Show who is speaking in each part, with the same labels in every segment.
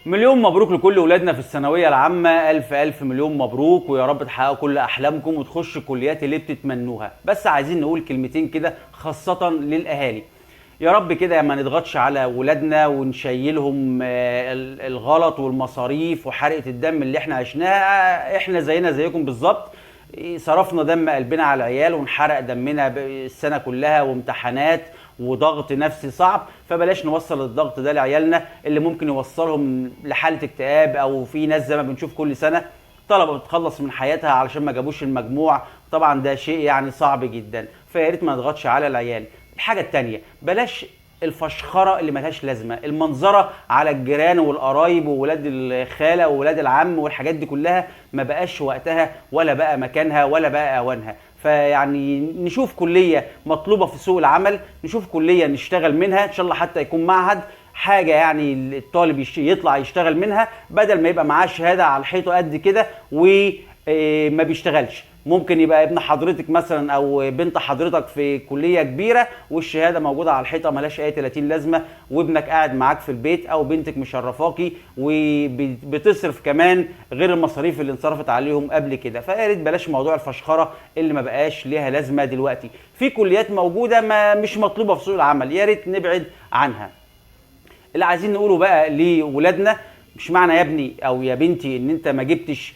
Speaker 1: مليون مبروك لكل ولادنا في الثانوية العامة، ألف ألف مليون مبروك، ويا رب تحققوا كل أحلامكم وتخشوا الكليات اللي بتتمنوها. بس عايزين نقول كلمتين كده خاصة للأهالي، يا رب كده ما نضغطش على ولادنا ونشيلهم الغلط والمصاريف وحرقة الدم اللي احنا عشناها. احنا زينا زيكم بالظبط، صرفنا دم قلبنا على العيال ونحرق دمنا السنة كلها وامتحانات وضغط نفسي صعب، فبلاش نوصل الضغط ده لعيالنا اللي ممكن يوصلهم لحالة اكتئاب، او في ناس زي ما بنشوف كل سنة طلبة بتخلص من حياتها علشان ما جابوش المجموع. طبعا ده شيء صعب جدا، فيا ريت ما نضغطش على العيال. الحاجة التانية، بلاش الفشخرة اللي ملهاش لازمة، المنظرة على الجيران والقرايب وولاد الخالة وولاد العم والحاجات دي كلها ما بقاش وقتها ولا بقى مكانها ولا بقى أوانها. فيعني نشوف كلية مطلوبة في سوق العمل، نشوف كلية نشتغل منها إن شاء الله، حتى يكون معهد حاجة الطالب يطلع يشتغل منها، بدل ما يبقى معاه شهادة على الحيطة قد كده وما بيشتغلش. ممكن يبقى ابن حضرتك مثلا او بنت حضرتك في كلية كبيرة والشهادة موجودة على الحيطة ملهاش اي 30 لازمة، وابنك قاعد معاك في البيت او بنتك مشرفاكي وبتصرف كمان غير المصاريف اللي انصرفت عليهم قبل كده. فيا ريت بلاش موضوع الفشخرة اللي ما بقاش ليها لازمة دلوقتي. في كليات موجودة ما مش مطلوبة في سوق العمل، يا ريت نبعد عنها. اللي عايزين نقوله بقى لولادنا، مش معنى يا ابني او يا بنتي ان انت ما جبتش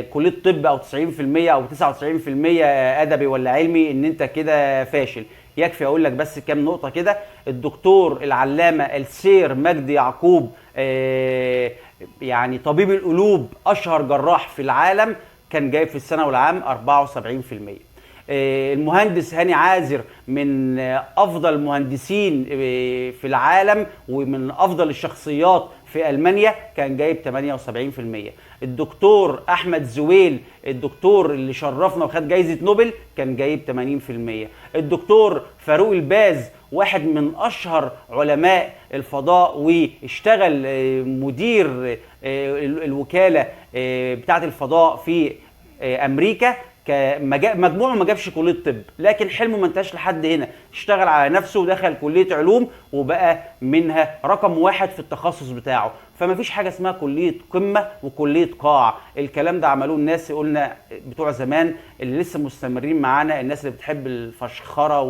Speaker 1: كلية طب او تسعين في المية او تسعة وتسعين في المية ادبي ولا علمي ان انت كده فاشل. يكفي اقول لك بس كام نقطة كده. الدكتور العلامة السير مجدي يعقوب، طبيب القلوب، اشهر جراح في العالم، كان جايب في الثانوي العام أربعة وسبعين في المية. المهندس هاني عازر من افضل المهندسين في العالم ومن افضل الشخصيات في المانيا، كان جايب تمانية وسبعين في المية. الدكتور احمد زويل، الدكتور اللي شرفنا وخد جايزة نوبل، كان جايب تمانين في المية. الدكتور فاروق الباز، واحد من اشهر علماء الفضاء واشتغل مدير الوكالة بتاعة الفضاء في امريكا، مجموعه ما جابش كلية طب، لكن حلمه ما انتهاش لحد هنا، اشتغل على نفسه ودخل كلية علوم وبقى منها رقم 1 في التخصص بتاعه. فما فيش حاجة اسمها كلية قمة وكلية قاع، الكلام ده عملوه الناس قلنا بتوع زمان اللي لسه مستمرين معانا، الناس اللي بتحب الفشخرة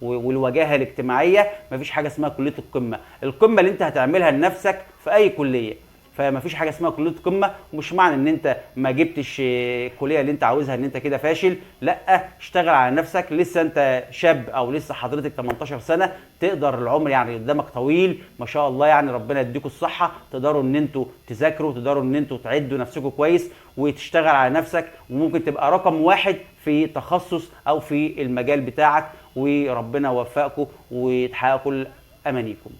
Speaker 1: والوجاهة الاجتماعية. ما فيش حاجة اسمها كلية القمة، القمة اللي انت هتعملها لنفسك في أي كلية. فما فيش حاجة اسمها كلية قمة، ومش معنى ان انت ما جبتش الكلية اللي انت عاوزها ان انت كده فاشل، لا، اشتغل على نفسك، لسه انت شاب او لسه حضرتك 18 سنة، تقدر، العمر قدامك طويل ما شاء الله، ربنا يديكم الصحة، تقدروا ان انتوا تذاكروا، تقدروا ان انتوا تعدوا نفسكم كويس وتشتغل على نفسك، وممكن تبقى رقم 1 في تخصص او في المجال بتاعك، وربنا يوفقكم وتحققوا كل امانيكم.